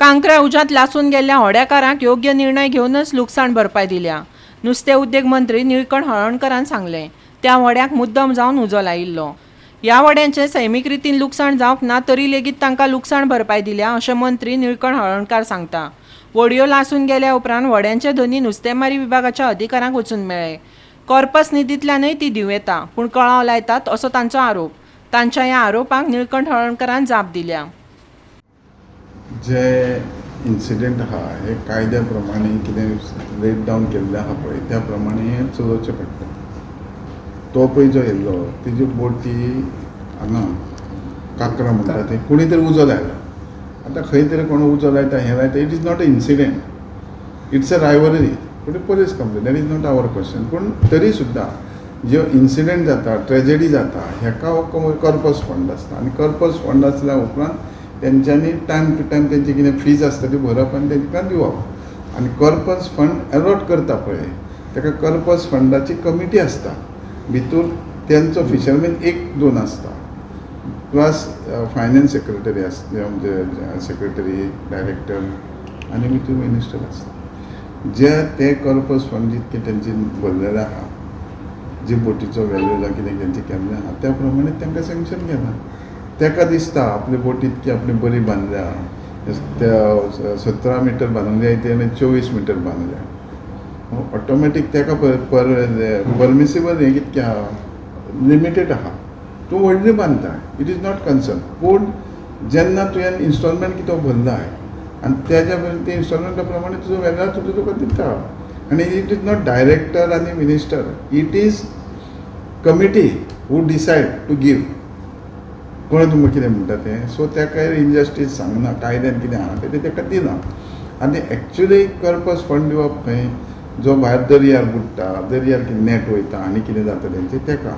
कांक्रा उज्यांत लासून गेल्ल्या होड्याकारांक योग्य निर्णय घेवनच लुकसाण भरपाय दिल्या, नुस्तें उद्देग मंत्री निळकंठ हळर्णकरान सांगलें. त्या व्हड्याक मुद्दम जावन उजो लायिल्लो. ह्या व्हड्यांचें सैमीक रितीन लुकसाण जावंक ना, तरी लेगीत तांकां लुकसाण भरपाय दिल्या, अशें मंत्री निळकंठ हळर्णकार सांगता. व्हडयो लासून गेल्या उपरांत व्हड्यांचे धनी नुस्तेमारी विभागाच्या अधिकाऱ्यांक वचून मेळ्ळे. कॉर्पस निधींतल्यानय ती दिवं येता, पूण कळाव लायतात, असो तांचो आरोप. तांच्या ह्या आरोपांक निळकंठ हळर्णकरान जाप दिल्या. जे इन्सिडेंट आहा, हे कायद्या प्रमाणे कितें लेड डावन केल्लें आहा पळय, त्या प्रमाणे हें चलोवचें पडटा. तो पळय जो येयल्लो, तेजी बोटी हांगा काकरा म्हणटा ते कोणी तरी उजो लायला. आतां खंय तरी कोण उजो लायता, हें लायता, it is not a incident, it's a rivalry. पूण police complain, that is not our question. पूण तरी सुद्दां ज्यो इन्सिडेंट जाता, ट्रेजडी जाता, हेका हो कर्पस फंड आसता आनी कर्पस फंड आसल्या उपरांत तेंच्यांनी टायम टू टायम तेंची कितें फीज आसता ती भरप आनी तेंकां दिवप. आनी कर्पस फंड एलॉट करता पळय, ताका कर्पस फंडाची कमिटी आसता. भितूर तेंचो फिशरमॅन एक दोन आसता, प्लस फायनान्स सेक्रेटरी आसता, म्हणजे सेक्रेटरी, डायरेक्टर आनी भितूर मिनिस्टर आसता. जे ते कर्पस फंड जितके तेंचे भरलेले आहा, जी बोटीचो वेल्यू जावं कितें तेंचें केल्लें आहा, त्या प्रमाणे तांकां सँक्शन केलां. ताका दिसता आपली बोट इतकी आपली बरी बांदल्या, त्या 17 मिटर बांदूंक जाय, तेणें 24 मिटर बांदल्या. ऑटोमॅटीक ताका परमिसिबल हें कितकें आहा, लिमिटेड आहा. तूं व्हडली बांदता, it is not concern. पूण जेन्ना तुवें इन्स्टॉलमेंट कितें भरला आनी तेज्या ते इन्स्टॉलमेंटा प्रमाणे तुजो वेगळा तुजो तुका दिता. आनी it is not director आनी minister, it is committee who decide to give. कळ्ळें तुमकां कितें म्हणटा तें? सो ताका इनजस्टीस सांगना. कायद्यान कितें आहा तें ताका दिना. आनी एक्चुली कर्पस फंड दिवप खंय? जो भायर दर्यार बुडटा, दर्यार कितें नेट वयता आनी कितें जाता तेंचें, ताका.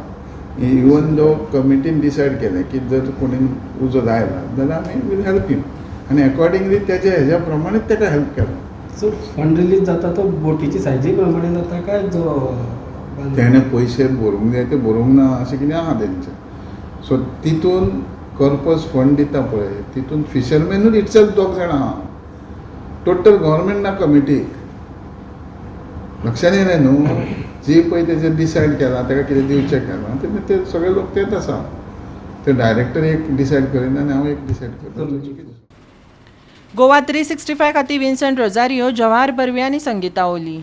इवन दो कमिटीन डिसायड केलें की जर कोणी उजो लायला जाल्यार आमी वील हेल्प हिम आनी एकॉर्डिंगली तेज्या हेज्या प्रमाणे ताका हेल्प केला. सो फंड रिलीज जाता तो बोटीची सायजी प्रमाणे जाता काय जो तेणें पयशे भरूंक जाय ते भरूंक ना, अशें कितें आहा तेंचें. सो तितून कर्पस फंड दिता पळय, तितून फिशरमॅनूच इटसेल्फ दोग जाणां आहा. टोटल गव्हर्मेंट ना कमिटीक. लक्षात येयलें न्हू? जी पळय तेजेर डिसायड केलां, ताका कितें दिवचें केलां, ते ते सगळे लोक तेच आसा. ते डायरेक्टर एक डिसायड करिना आनी हांव एक डिसायड करता. गोवा 365 खातीर विन्संट रोजारियो, जवाहर बर्वे आनी संगीता ओली.